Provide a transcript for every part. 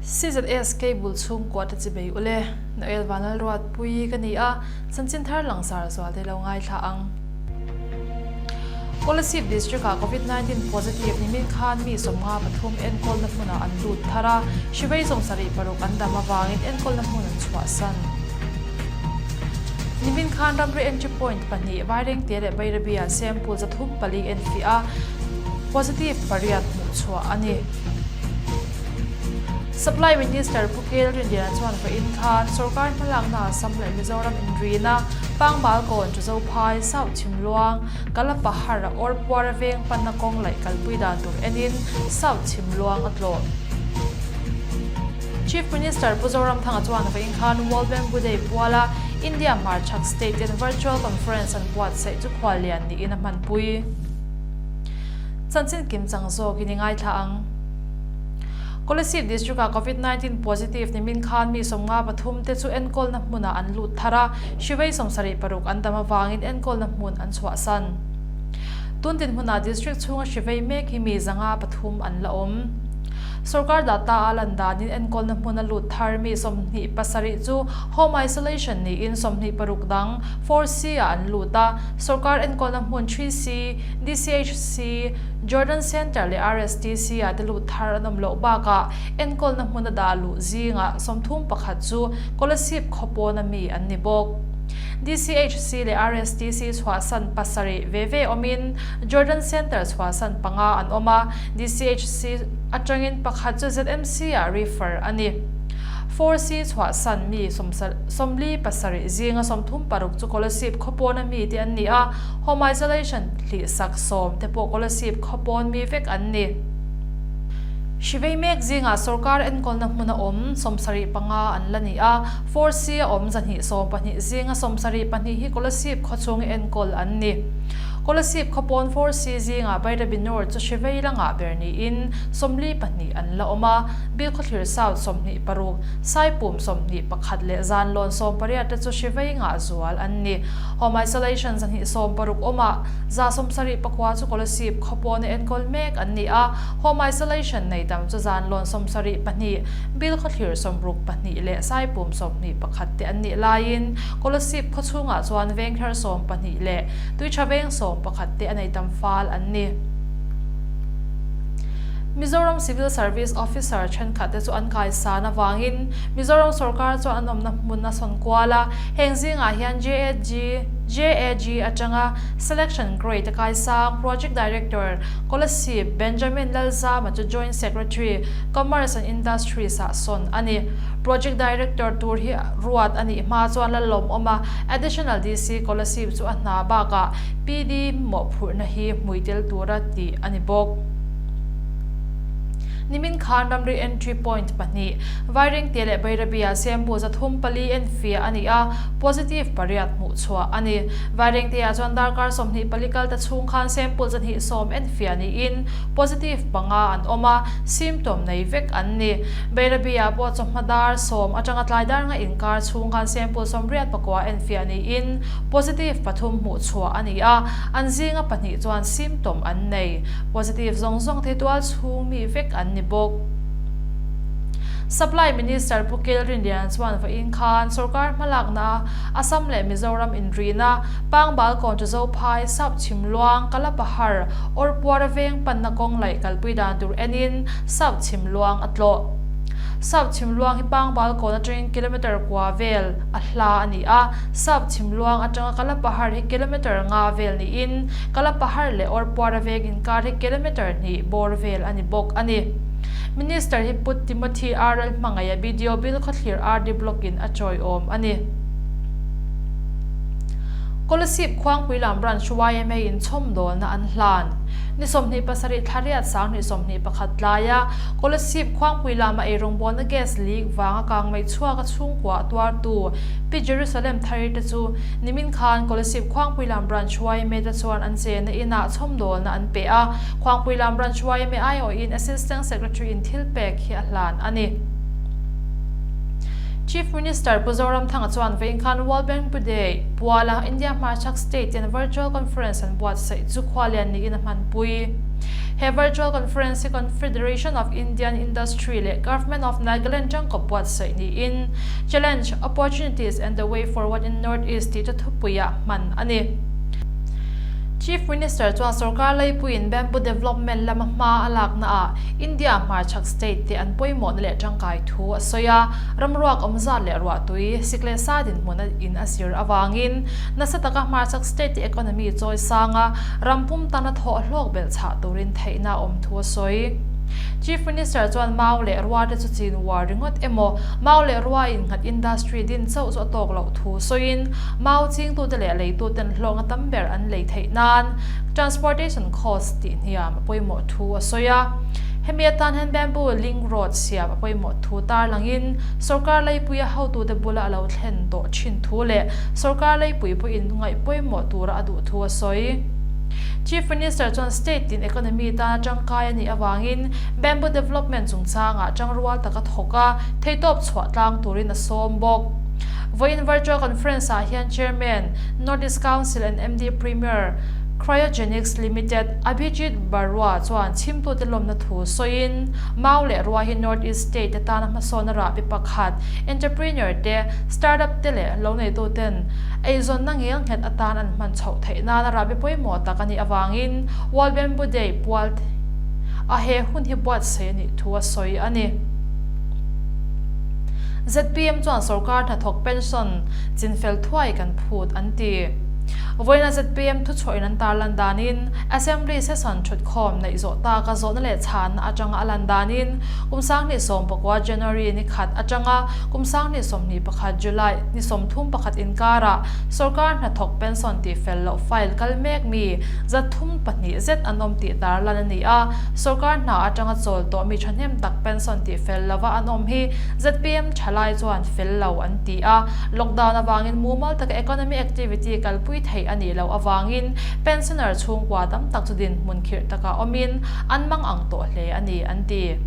CZS Cable chhungkua te chibei ule, Noel Vanlalruatpuii ka ni a, chanchin thar langsar zual te lo ngaithla ang. Kolasib District-ah Covid 19 positive nimin khan mi 53 enkawlna hmunah an lut thar a, hrivei 76 an dam avangin enkawlna hmun an chhuahsan. Nimin khan ramri entry point pahnih Vairengte leh Bairabi-ah sample 304 enfiah a, positive pariat hmuhchhuah a ni. Supply Minister Pu Kel Rinliana chuan vawiin khan sorkar hmalakna Assam leh Mizoram inrina Pangbal kawn Chazophai, South Chhimluang, Kalapahar a Awrpuara veng panna kawng laih kalpui dan tur enin South Chhimluang a tlawh. Chief Minister Pu Zoramthanga chuan vawiin khan World Bamboo Day puala India hmarchhak state ten virtual conference an buatsaih chu khuallian niin a hmanpui. Chanchin kim chang zawkin i ngaithla ang. Kolasib District-ah Covid 19 positive nimin khan mi 53 te chu enkawlna hmunah an lut thar a, hrivei 76 an dam avangin enkawlna hmun an chhuahsan. Tun dinhmunah District chhunga hrivei mek hi mi 503 an la awm. Sorkar data a lan danin enkawlna hmuna lut thar mi 27 chu home isolation niin 26 dang 4C ah an lut a, sorkar enkawlna hmun 3C, DCHC, Jordan Centre leh RSTC ah te lut thar an awm loh bakah enkawlna hmuna dah luh zingah 31 chu Kolasib khaw pawna mi an ni bawk. DCHC leh RSTC chhuahsan pasarih ve ve awmin Jordan Centre chhuahsan panga an awm a, DCHC atangin pakhat chu ZMC ah refer a ni. 4C chhuahsan mi 47 zinga 36 chu Kolasib khaw pawna mi te an ni a, home isolation hlihsak sawm te pawh Kolasib khaw pawn mi vek an ni. Hrivei mek zingah sorkar enkawlna hmuna awm 75 an la ni a, 4C a awm 112 zinga 72 hi Kolasib khaw chhunga enkawl an ni. Kolasib khaw pawn 4C zingah Bairabi North chu hrivei la ngah ber niin 42 an la awm a, Bilkhawthlir South 26, Saipum 21 leh Zanlawn 18 te chu hrivei ngah zual an ni. Home isolation 116 awmah 179 chu Kolasib khaw pawna enkawl mek an ni a, home isolation nei tam chu Zanlawn 72, Bilkhawthlir 62 leh Saipum 21 te an nih laiin Kolasib khaw chhungah chuan Vengthar 12 leh Tuitha Veng 11 te a nei tam fal an ni. Mizoram Civil Service Officer thenkhat te chu an kaisan avangin Mizoram sorkar chuan an awmna hmun a sawn kual a, heng zingah hian JAG, JAG atanga Selection Grade a kaisang Project Director Kolasib Benjamin Lalzama chu Joint Secretary, Commerce and Industries ah sawn a ni. Project Director tur hi ruat a nih hma chuan Lallawmawm a Additional DC Kolasib chu a hna bakah PD mawhphurhna hi hmui tel tura tih a ni bawk. Nimin khan ramri entry point pahnih, Vairengte leh Bairabi-ah sample 304 enfiah a ni a, positive pariat hmuhchhuah a ni. Vairengte-ah chuan darkar 24 kal ta chhung khan sample 210 enfiah niin positive panga an awm a, symptom nei vek an ni. Bairabi-ah pawh chawhma dar 10 atanga tlai dar nga inkar chhung khan sample 89 enfiah niin positive pathum hmuhchhuah a ni a, an zinga pahnih chuan symptom an nei. Positive zawng zawng te tual chhung mi vek an ni bawk. Supply Minister Pu Kel Rinliana chuan vawiin khan sorkar hmalakna Assam leh Mizoram inrina Pangbal kawn chu Zophai, South Chhimluang, Kalapahar, Awrpuara veng panna kawng laih kalpui dan tur enin South Chhimluang a tlawh. South Chhimluang hi Pangbal kawn atangin kilometre kua vel a hla a ni a, South Chhimluang atanga Kalapahar hi kilometre nga vel niin Kalapahar leh Awrpuara veng inkar hi kilometre hnih bawr vel a ni bawk a ni. Minister hi Pu Timothy R Lalhmangaih a BDO Bilkhawthlir RD Block in a chawiawm a ni. Kolasib Khuangpui lam Branch yma in chhawmdawlna an hlan. Ni 27 thla riat 2021 tlaia Kolasib Khuangpui lama eirawngbawlna gas leak vanga kangmei chhuak a chhungkua a tuartu Pi Jerusalem Thari te chu nimin khan Kolasib Khuangpui lam Branch yma te chuan an chenna inah chhawmdawlna an pe a, Khuangpui lam Branch yma aiawhin Assistant Secretary in thil pek hi a hlan a ni. Chief Minister Pu Zoramthanga chuan vawiin khan World Bamboo Day puala India hmarchhak state ten virtual conference an buatsaih chu khualian niin a hmanpui. He virtual conference hi Confederation of Indian Industry leh Government of Nagaland tangkawp buatsaih niin Challenge, Opportunities and the Way Forward in North East tih chu thupuiah hman a ni. Chief Minister chuan sorkar leipuiin bamboo development lama hma a laknaah India hmarchhak state te an pawimawhna leh tangkai thu a sawi a, ramruak awmzat leh ruahtui, sik leh sa dinhmun in a zir avangin nasa taka hmarchhak state te economy chawi sanga ram pum tana thawh hlawk belh chhah turin theihna a awm thu a sawi. Chief Minister chuan mau leh rua te chu chin uar ringawt emaw, mau leh rua innghat industry din chauh chu a tawk loh thu sawiin mau chingtute leh leituten hlawkna tam ber an lei theih nan transportation cost tih hniam a pawimawh thu a sawi a. Hemi atan hian bamboo link road siam a pawimawh thu tarlangin sorkar leipuia hotute bula a lo thlen tawh thin thu leh sorkar leipui pawhin ngaih pawimawh tura a duh thu a sawi. Chief Minister chuan state tin economy tana tangkai a nih avangin bamboo development chungchangah tangrual taka thawk a, theihtawp chhuah tlang turin a sawm bawk. Vawiin virtual conference ah hian Chairman, North East Council and MD Premier Cryogenics Limited, Abhijit Barua chuan chhimtute lawmna thu sawiin, Mau leh Rua hi North East state te tana hmasawnna rahbi pakhat, entrepreneur te, startup te leh loneituten eizawnna ngel nghet atan an hman chhoh theih nana rahbi pawimawh tak a nih avangin World Bamboo Day pual a he hun hi buatsaih a nih thu a sawi a ni. Zpm chuan sorkar hnathawk pension chinfel thuai kan phut an ti. Vawiina zpm thuchhuahin an tarlan danin Assembly session thutkhawm neih zawh taka zawhna leh chhanna atanga a lan danin kum 2019 January ni khat atanga kum 2021 July ni 31 inkarah sorkar hnathawk pension tihfel loh file kal mek mi 302 zet an awm tih tarlan a ni a, sorkar hna atanga chawl tawh mi thahnem tak pension tihfel lova an awm hi zpm thalai chuan fel lo an ti a, lockdown avangin mumal taka economy activity kalpui theih a nih loh avangin pensioner chhungkua tam tak chu dinhmun khirh takah awmin an mang ang tawh hle a ni an ti.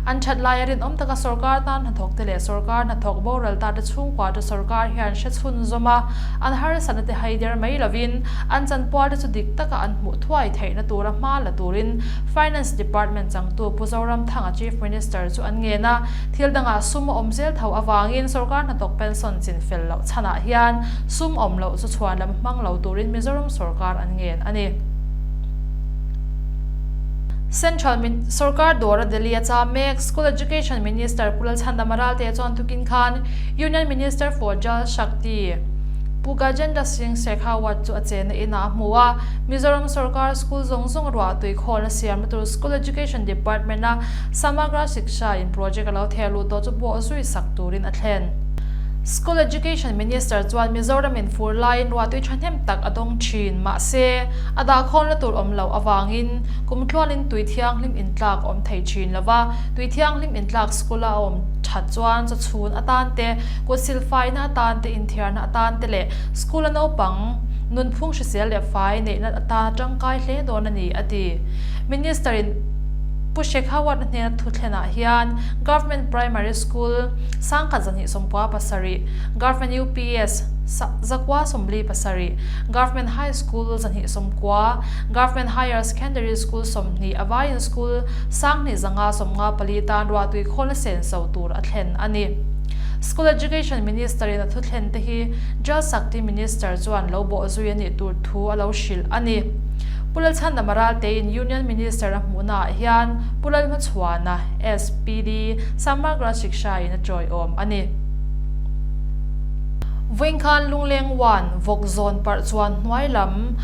An that laia rinawm taka sorkar tan hnathawk te leh sorkar hnathawk boral ta te chhungkua chu sorkar hian hre chhunzawm a, an harsatna te haider mai lovin an chanpual te chu dik taka an hmuh thuai theihna tura hma la turin Finance Department changtu Pu Zoramthanga Chief Minister chu an ngen a, thil dangah sum a awm zel tho avangin sorkar hnathawk pension chin fel loh chhanah hian sum awm loh chu chhuan lam hmang lo turin Mizoram sorkar an ngen a ni. Central sorkar dawra Delhi a cham mek School Education Minister Pu Lalchhandama Ralte chuan tukin khan Union Minister for Jal Shakti Pu Gajendra Singh Shekhawat chu a chenna inah a hmu a, Mizoram sorkar school zawng zawng ruah tui khawlna siamna tur School Education Department a Samagra Shiksha in project a lo theh luh tawh chu bawh zui sak turin a thlen. School Education Minister chuan Mizoram in fur laiin ruah tui thahnem tak a dawng thin, mahse, a dahkhawlna tur awm loh avangin kum tluanin tui thianghlim intlak a awm thei thin lo va, tui thianghlim intlak school a awm that chuan chawchhun atan te, kut silfaina atan te, inthiarna atan te leh school a naupang nunphung hrisel leh fai neihna atan a tangkai hle dawn a ni, a ti. Minister in Pu Shekhawat a hnena thu thlenah hian Government Primary School sangkhat 297, Government UPS 147, Government High School 290, Government Higher Secondary School 20 a vaiin school 2554 tan ruahtui khawlna senso tur a thlen a ni. School Education Minister in a thu thlen te hi Jal Shakti Minister chuan lo bawh zui a nih tur thu a lo hrilh a ni. Pu Lalchhandama Raltein Union Minister a hmuhna ah hian Pu Lalhmachhuana, SPD, Samagra Shiksha in a tawiawm a ni. Vawinkhan Lungleng One vawk zawn parh chuan hnuai lam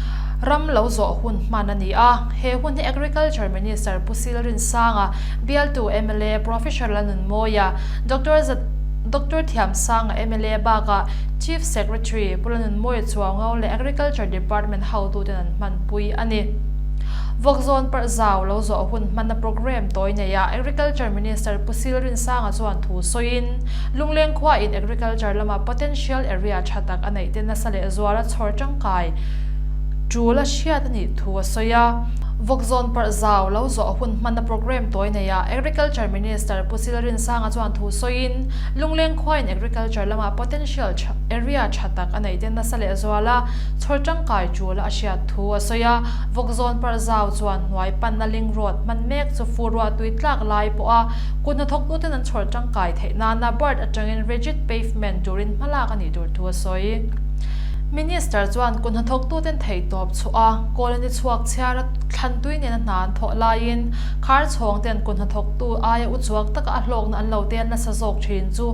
ram lo zawh hun hman a ni a. He hun hi Agriculture Minister Pu Sil Rinsanga, bialtu mla Professor Lalnunmawia, Doctor Doctor Thiamsanga mla bakah Chief Secretary Pu Lalnunmawia Chuaungo leh Agriculture Department hotuten an hmanpui a ni. Vawkzawn parh zau lo zawh hun hmanna programme tawi neia Agriculture Minister Pu Sil Rinsanga chuan thu sawiin, Lungleng khuain agriculture lama potential area tha tak a neih te nasa leh zuala chhawr tangkai tul a hriat a nih thu a sawi a. Vawkzawn parh zau lo zawh hun hmanna programme tawi neia Agriculture Minister Pu Silrinsanga chuan thu sawiin, Lungleng khuain agriculture lama potential area tha tak a neih te nasa leh zual a, chhawr tangkai tul a hriat thu a sawi a. Vawkzawn parh zau chuan hnuai panna ling road hman mek chu fur ruah tui tlak lai pawha kut hnathawktuten an chhawr tangkai theih nana bird atangin rigid pavement turin hmalak a nih tur thu a sawi. Minister chuan kut hnathawktuten theihtawp chhuah a, kawl a ni chhuak chhiar a, thlantui nena hna an thawh laiin khar chhawng ten kut hnathawktu aia uchuak taka a hlawkna an lo tel nasa zawk thin chu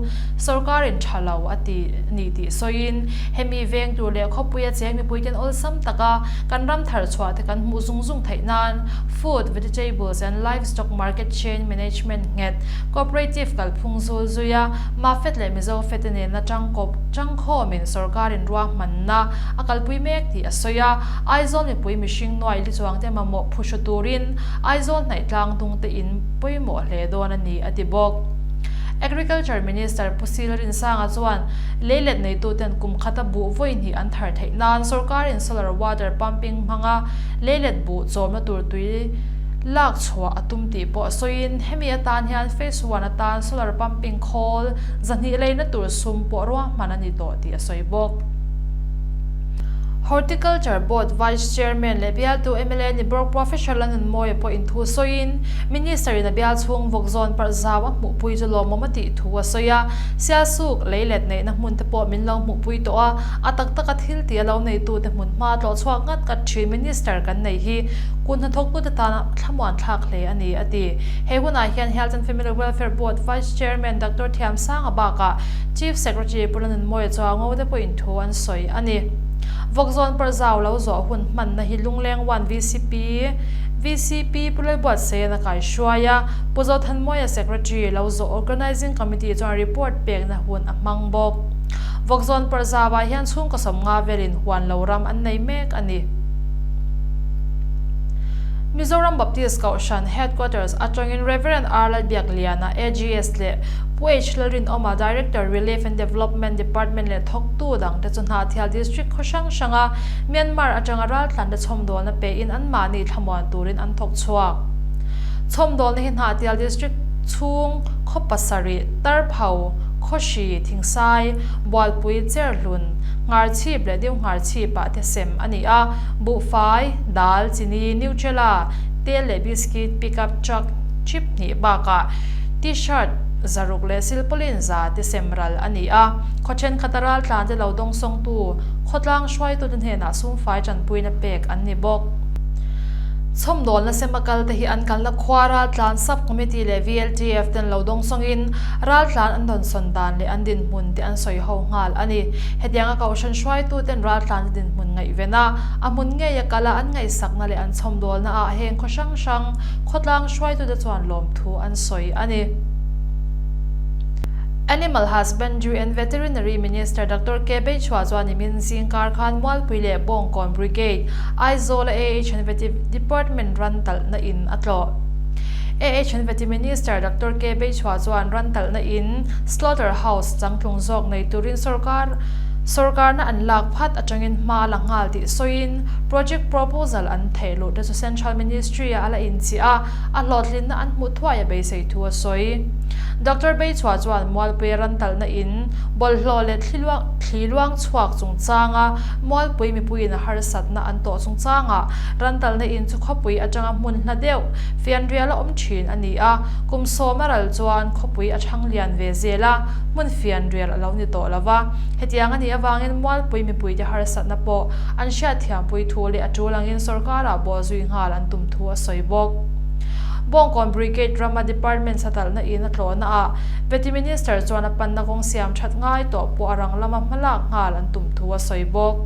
sorkarin tha lo a ti ni tih sawiin hemi veng tur leh khawpuia cheng mipuiten awlsam taka kan ram thar chhuah te kan hmuh zung zung theih nan Food, Vegetables and Livestock Market Chain Management nghet Cooperative kalphung zul zuia Mafet leh Mizo Fete nena tangkawp tangkhawmin sorkarin ruahmanna a kalpui mek tih a sawi a. Aizawl mipui mihring nuai li chuangte mamawh phuhru turin Aizawl hnaih tlang dungte in pawimawh hle dawn a ni, a ti bawk. Agriculture Minister Pu Sil Rinsanga chuan leilet neituten kum khata buh vawi hnih an thar theih nan sorkarin solar water pumping hmanga leilet buh chawmna tur tui lak chhuah a tum tih pawh sawiin hemi atan hian phase one atan solar pumping khawl 200 leina tur sum pawh ruahman a ni tawh tih a sawi bawk. Horticulture Board Vice Chairman leh bialtu mla ni bawk Professor Lalnunmawia pawh inthu sawiin Minister in a bial chhung vawk zawn parh zau a hmuhpui chu lawmawm a tih thu a sawi a. Sialsuk lei let neihna hmun te pawh min lo hmuhpui tawh a, a tak taka thil tih a lo neitute hmun hma tlawh chhuak ngat ngat thin Minister kan nei hi kut hnathawktute tana thlamuan thlak hle a ni, a ti. He hunah hian Health and Family Welfare Board Vice Chairman Doctor Thiamsanga bakah Chief Secretary Pu Lalnunmawia Chuango te pawhin thu an sawi a ni. Vawkzawn parh zau lo zawh hun hmanna hi Lungleng One VCP, VCP Pu Lalbuatseian a kaihruai a, Pu Zothanmawia Secretary lo zawh Organising Committee chuan report pekna hun a hmang bawk. Vawkzawn parh zauah hian chhungkaw 50 velin huan lo ram an nei mek a ni. Mizoram Baptist Kohhran Headquarters atangin Rev. R. Lalbiakliana, AGS leh Pu H. Lalrinawma, Director, Relief and Development Department leh thawktu dangte chu Hnahthial District khaw hrang hranga Myanmar atanga raltlante chhawmdawlna pein anmahni thlamuan turin an thawk chhuak. Chhawmdawlna hi Hnahthial District chhung khaw pasarih, Tarpho, Khawhri, Thingsai, Bualpui, Cherhlun, Ngharchhip leh New Ngharchhip ah te sem a ni a, buhfai, dal, chini, Nutella, tel leh biscuit, pickup truck chip hnih bakah T-shirt 600 leh silpaulin 100 te sem ral a ni a. Khaw thenkhat a raltlan te lo dawngsawngtu khawtlang hruaitute hnenah sumfai tanpuina pek an ni bawk. Chhawmdawlna sema kal te hi an kalna khua raltlan Sub Committee leh VLTF ten lo dawngsawngin raltlan an dawnsawn dan leh an dinhmun te an sawi ho nghal a ni. Hetianga kohhran hruaituten raltlan te dinhmun ngaihven a, a hmun ngeia kala an ngaihsakna leh an chhawmdawlna ah heng khaw hrang hrang khawtlang hruaitute chuan lawmthu an sawi a ni. Animal Husbandry and Veterinary Minister Doctor K Beichhua chuan nimin zingkar khan Mualpui leh Bawngkawn Brigade, Aizawl-a AH and Vety Department ran talhna in a tlawh. AH and Vety Minister Doctor K Beichhua chuan ran talhna in Slaughter House changtlung zawk nei turin sorkar sorkarna an lak phat atangin hma a la nghal tih sawiin project proposal an theih luh te chu Central Ministry-ah a la inchiah a, a hlawhtlinna an hmuh thuai a beisei thu a sawi. Doctor Beichhua chuan Mualpuia ran talhna in bawlhhlawh leh thli luang chhuak chungchanga Mualpui mipuiin a harsatna an tawh chungchangah ran talhna in chu khawpui atanga hmun hla deuh fianrial a awm thin a ni a, kum 10 a ral chuan khawpui a chhang lian ve zel a, hmun fianrial a lo ni tawh lo va. Hetiang a nih avangin Mualpui mipuite harsatna pawh an hriatthiampui thu leh a tul angin sorkarah bawhzui nghal an tum thu a sawi bawk. Bawngkawn Brigade rama Department satalhna in a tlawhna ah Vety Minister chuan a panna kawng siam that ngai tawh pawh a rang lama hmalak nghal an tum thu a sawi bawk.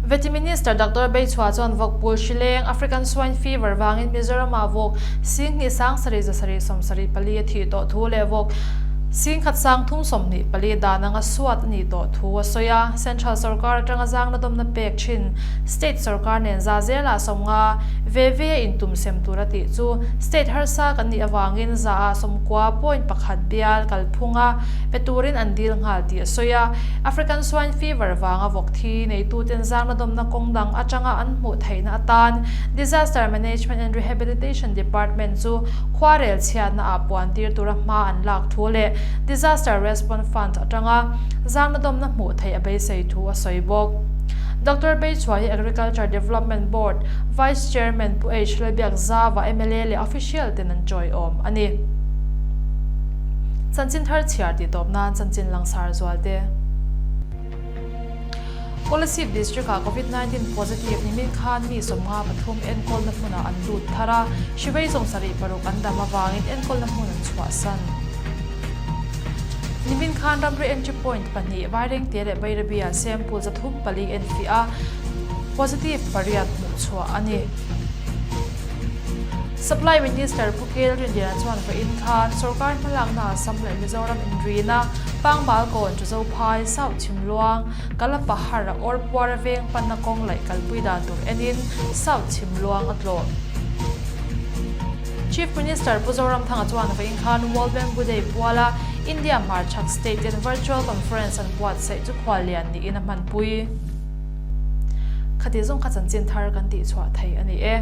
Vety Minister Doctor Beichhua chuan vawkpul hrileng African Swine Fever vangin Mizoram ah vawk 7774 a thih tawh thu leh vawk. Singkhat sang thum 24 dan anga suat a nih tawh thu a sawi a, Central sorkar atanga zangna dawmna pek thin State sorkar nen za zelah 50 ve ve a intum sem tur a tih chu State harsa kan nih avangin za ah 90 point pakhat bial kalphunga pe turin an dil nghal tih a sawi a. African Swine Fever vanga vawk thi neituten zangna dawmna kawng dang atanga an hmuh theihna atan Disaster Management and Rehabilitation Department chu khuarel chhiatna ah puan tir tura hma an lak thu leh Disaster Response Fund atanga zangna dawmna hmuh theih a beisei thu a sawi bawk. Doctor Beichhua hi Agriculture Development Board Vice Chairman Pu H Lalbiakzava mla leh official ten an chawiawm a ni. Chanchin thar chhiar tih tawp nan chanchin langsar zual te. Kolasib District ah Covid 19 positive nimin khan mi 53 enkawlna hmunah an lut thar a, hrivei 76 an dam avangin enkawlna hmun an chhuahsan. Nimin khan ramri entry point pahnih Vairengte leh Bairabi ah sample 304 enfiah a, positive pariat hmuh chhuah a ni. Supply Minister Pu Kel Rinliana chuan vawiin khan sorkar hmalakna Assam leh Mizoram inrina Pangbal kawn Chazophai, South Chhimluang, Kalapahar a awr puar a veng panna kawng laih kalpui dan tur enin South Chhimluang a tlawh. Chief Minister Pu Zoramthanga chuan vawiin khan World Bamboo Day puala India hmarchhak state ten virtual conference an buatsaih chu khuallian niin a hmanpui. Khati zawng kha chanchin thar kan tihchhuah thei a ni e.